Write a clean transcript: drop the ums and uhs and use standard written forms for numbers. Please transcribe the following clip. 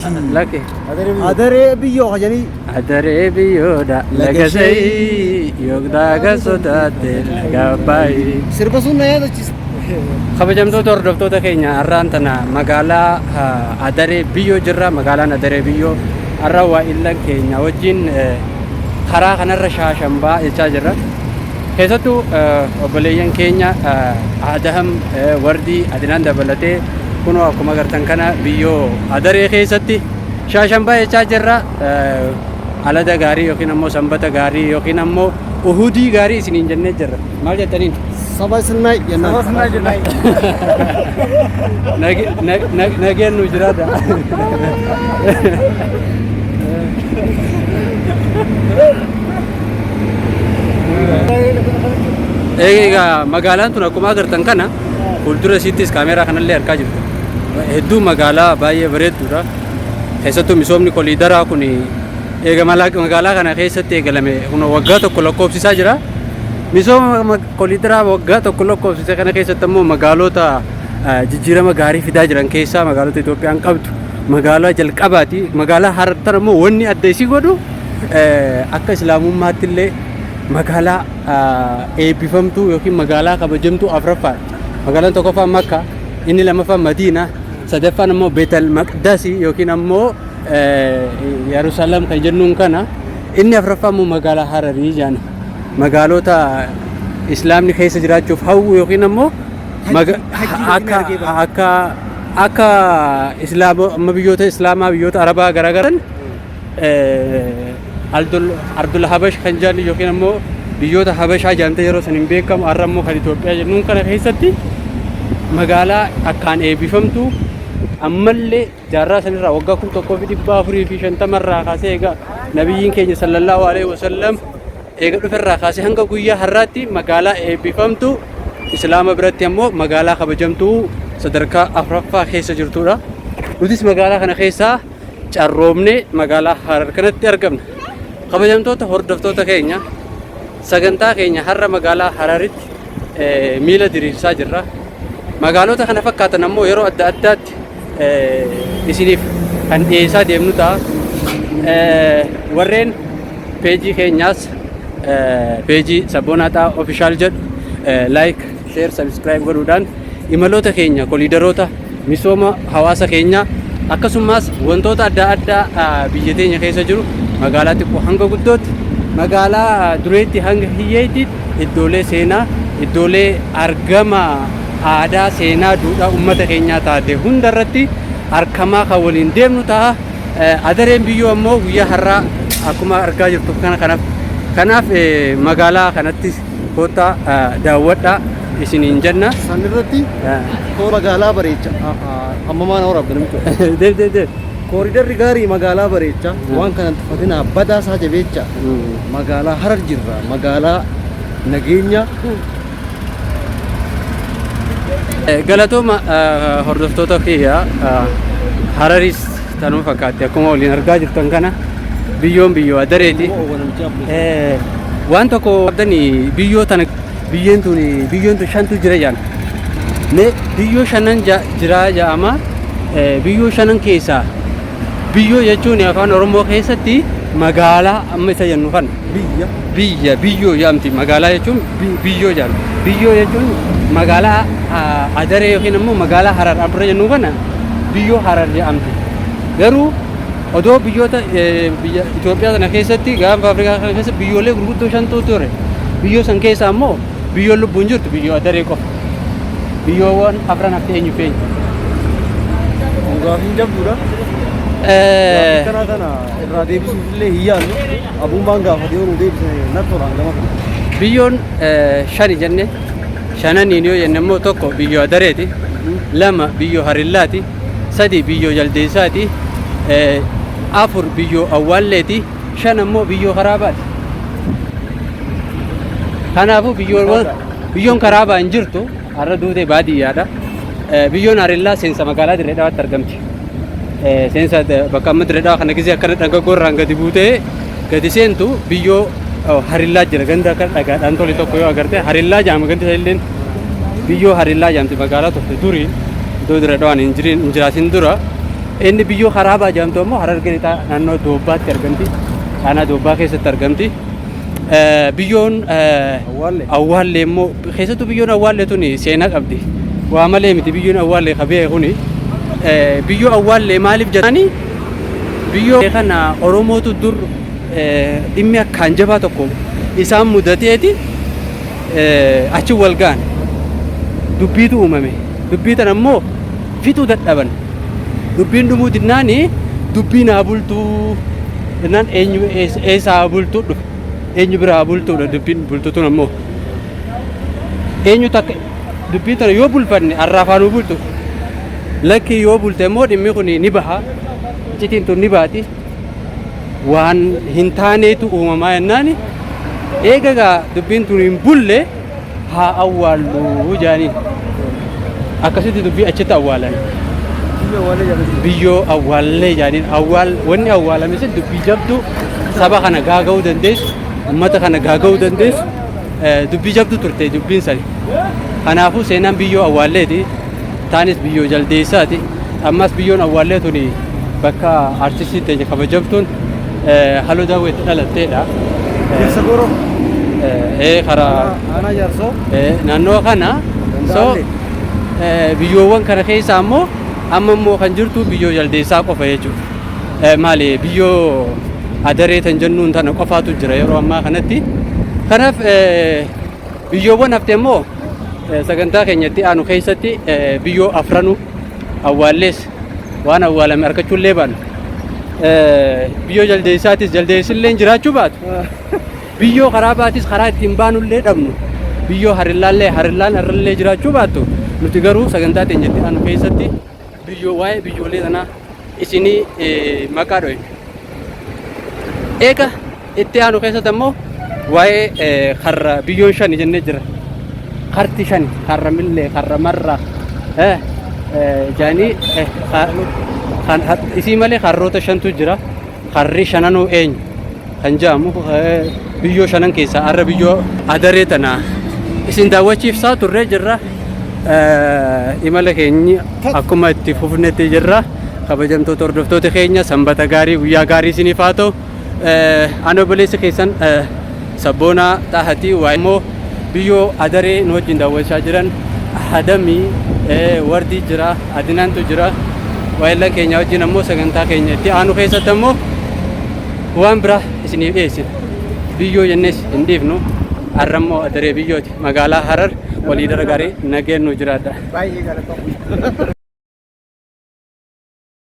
Lakki. Adaree biyyoo hajanii. Adaree biyyoodha laga shayii yoogdaa sodaatte laga abbaayii. Sirba sun na yaadachiisa. Kabajamtoota hordoftoota keenya har'aan tana magaalaa Adaree biyyoo jirra. Magaalaan Adaree biyyoo har'a waa'illan keenya wajjin karaa kanarra shaashambaa jechaa jirra. Keessattuu obboleeyyan keenya Adaham, Wardii, Adinaan dabalatee kunoo akkuma agartan kana biyyoo Adaree keessatti shaashambaa jechaa jirra. Alada gaarii yookiin ammoo sanbata gaarii yookiin ammoo uhudii gaarii isiniin jennee jirra. Maal jettaniin? Saba sinnaay jennaan. Saba sinnaay jennaan. Nageen nu jiraata. Egaa magaalaan tun akkuma agartan kana fuuldura isiittis kaameeraa kanallee argaa jirtu. Hedduu magaalaa baay'ee bareedduudha. Keessattuu misoomni koliidaraa kun eega magaalaa kana keessatti eegalame kun waggaa tokko lakkoofsisaa jira. Misooma koliidaraa waggaa tokko lakkoofsise kana keessatti ammoo magaalota jijjiirama gaarii fidaa jiran keessaa magaalota Itoophiyaan qabdu magaalaa jalqabaati. Magaalaa Harar tana immoo wanni adda isii godhu akka Islaamummaatti illee magaalaa eebbifamtuu yookiin magaalaa kabajamtuu afuraffaadha. Magaalaan tokkoffaan Makka, inni lammaffaan Madiina, sadaffaan ammoo Beetal Maqdasii yookiin ammoo Yerusaalem kan jennuun kana, inni afuraffaa immoo magaalaa Hararii jedhan. Magaalota Islaamni keessa jiraachuuf hawwu yookiin ammoo akka akka akka Islaama amma biyyoota Islaamaa biyyoota Arabaa garaagaran Ardul Habash kan jedhan yookiin ammoo biyyoota Habashaa jedhamtee yeroo san hin beekamu har'a ammoo kan Itoophiyaa jennuun kana keessatti magaalaa akkaan eebbifamtu ammallee jaarraa sanirraa waggaa 1450 irraa kaasee egaa nabiyyiin keenya sallallahu alaihi wasallam eega dhuferraa kaasee hanga guyyaa har'aatti magaalaa eebbifamtu Islaama biratti ammoo magaalaa kabajamtuu sadarkaa afuraffaa keessa jirtudha. Nutis magaalaa kana keessaa carroomnee magaalaa Harar kanatti argamna. Kabajamtoota hordoftoota keenya sagantaa keenya har'a magaalaa Hararitti miila diriirsaa jirra. Magaalota kana fakkaatan ammoo yeroo adda addaatti isiniif kan dhiyeessaa deemnu ta'a. Warreen peejii keenyaas peejii Sabboonaa Xaa Ofishaal jedhu like, share, subscribe godhuudhaan imaloota keenya koliidaroota misooma hawaasa keenyaa akkasumas wantoota adda addaa biyya teenya keessa jiru magaalaa xiqqoo hanga guddootti magaalaa dureetti hanga hiyyeetti iddoolee seenaa iddoolee argama aadaa seenaa duudhaa uummata keenyaa taate hunda irratti arkamaa kan waliin deemnu ta'a. Adareen biyyoo ammoo guyyaa har'aa akkuma argaa jirtu kana kanaaf kanaaf magaalaa kanatti kottaa daawwadhaa isiniin jenna. San irratti magaalaa bareecha. Amma maan waraabda namicha. Deem deem deem. Kooridarri gaarii magaalaa bareecha. Waan kanan tuffatinaa badaa isaa jabeecha. Magaalaa Harar jirra. Magaalaa nageenya. Galatooma hordoftoota kiyya Hararis tanuma fakkaatti akkuma waliin argaa jirtan kana biyyoon biyyoo adareeti. Waan tokko qabdanii biyyoo tana biyyeen tun biyyoon tun shantu jira jedhan. Mee biyyoo shanan jira jedhama. Biyyoo shanan keessaa biyyoo jechuun afaan Oromoo keessatti magaalaa amma isa jennu kana. Biyya. Biyya biyyoo jedhamti. Magaalaa jechuun biyyoo jedhamti. Biyyoo jechuun magaalaa Adaree yookiin immoo magaalaa Harar amma jennu kana biyyoo Harar jedhamti. Garuu odoo biyyoota biyya Itoophiyaa kana keessatti gaanfa Afrikaa kana keessa biyyoolee gurguddoo shantu ture. Biyyoo san keessa ammoo biyyoon lubbuun jirtu biyyoo Adaree qofa. Biyyoowwan afran hafte eenyu fi eenyu? Gaafiin jabduudha. Gaaffii kanaa tana irraa deebisuuf illee hin yaallu. Abuumaan gaafate yoo nu deebise natti tola gama kana. Biyyoon shani jenne shananiin yoo jenne immoo tokko biyyoo Adareeti, lama biyyoo Harillaati, sadi biyyoo Jaldeessaati, afur biyyoo Awwaalleeti, shan ammoo biyyoo Karaabaati. Kanaafuu biyyoowwan biyyoon Karaabaa hin jirtu har'a duutee baadiyyaadha. Biyyoon Harillaa seensa magaalaa Dirree Dhawaatti argamti. Seensa bakka amma Dirree Dhawaa kana gisee akkana dhangaggoorraan gadi buutee gadi seentu biyyoo Harillaa jira. Ganda akka dhagaadhaan tole tokko yoo agarte Harillaa jedhama gandi isa illeen biyyoo Harillaa jedhamti magaalaa turte durii iddoo Dirree Dhawaan hin jiraatin dura. Inni biyyoo Haraabaa jedhamtu ammoo Harargee Lixaa naannoo Doobbaatti argamti. Aanaa Doobbaa keessatti argamti. Biyyoon Awwaallee. Awwaallee immoo keessattuu biyyoon Awwaallee tuni seenaa qabdi. Waa malee miti biyyoon Awwaallee ka beeku kuni. Biyyoo Awwaallee maaliif jedhani biyyoo kana Oromootu dur dhimmi akkaan jabaa tokko isaan mudateeti achi wal ga'an. Dubbiitu uumame. Dubbii tana immoo fixuu dadhaban. Dubbiin dhumuu didnaani dubbiin haa bultuu jennaan eenyu eessa haa bultuu dhufe. Eenyu bira haa bultuudha dubbiin bultu tun ammoo. Eenyu takka dubbii tana yoo bulfanne arraaf haa nuu bultu. Lakkii yoo bulte immoo dhimmi kun ni baha. Iccitiin tun ni baati. Waan hin taaneetu uumamaa jennaani eega gaa dubbiin tun hin bulle haa awwaallu jaaniin. Akkasitti dubbii achitti awwaalan. Biyyoo awwaallee jaaniin awwaal wanni awwaalame sun dubbii jabduu saba kana gaaga'uu dandeessu ummata kana gaaga'uu dandeessu dubbii jabduu turte dubbiin sani. Kanaafuu seenaan biyyoo awwaalleeti taanis biyyoo jaldeessaati ammas biyyoon awwaallee tuni bakka artistii teenya kabajamtuun Haloo Daawweetti dhalatteedha. Jirsa Gooroo. Karaa Aanaa Jaarsoo. Naannoo kana so biyyoowwan kana keessa ammoo amma immoo kan jirtu biyyoo jaldeessaa qofa jechuudha. Maali biyyoo adaree tan jennuun tana qofaatu jira yeroo ammaa kanatti. Kanaaf biyyoowwan hafte immoo sagantaa keenya itti aanu keessatti biyyoo afranu awwaallees waan awwaalame argachuullee baannu. Biyyoo jaldeessaatis jaldeessillee jiraachuu baatu. Biyyoo karaa baatis karaa ittiin baanullee dhabnu. Biyyoo harillaallee harillaan har'allee jiraachuu baattu. Nuti garuu sagantaa teenya itti aanu keessatti biyyoo waa'ee biyyoolee tanaa isinii maqaa dho'e. Eega itti aanu keessatti ammoo waa'ee karra biyyoon shani jennee jira. Karti shani karra millee karra marra jaanii isii malee karroota shantu jira. Karri shananuu eenyu kan jedhamu biyyoo shanan keessaa har'a biyyoo adaree tana isin daawwachiifsaa turree jirra. Imala keenyi akkuma itti fufnetti jirra. Kabajamtoota hordoftoota keenya sanbata gaarii guyyaa gaarii isiniif haa ta'u. Ani obboleessi keessan Sabboonaa Xaahatii waa immoo biyyoo adaree nu wajjin daawwachaa jiran Hadamii Wardii jira Adinaantu jira. Waayillan keenya wajjin ammoo sagantaa keenya itti aanu keessatti ammoo waan biraa isiniif dhiyeessina. Biyyoo jennees hin dhiifnu. Har'a immoo adaree biyyooti. Magaalaa Harar walii dara gaarii nageen nu jiraadha. Baay'ee galatoomaa.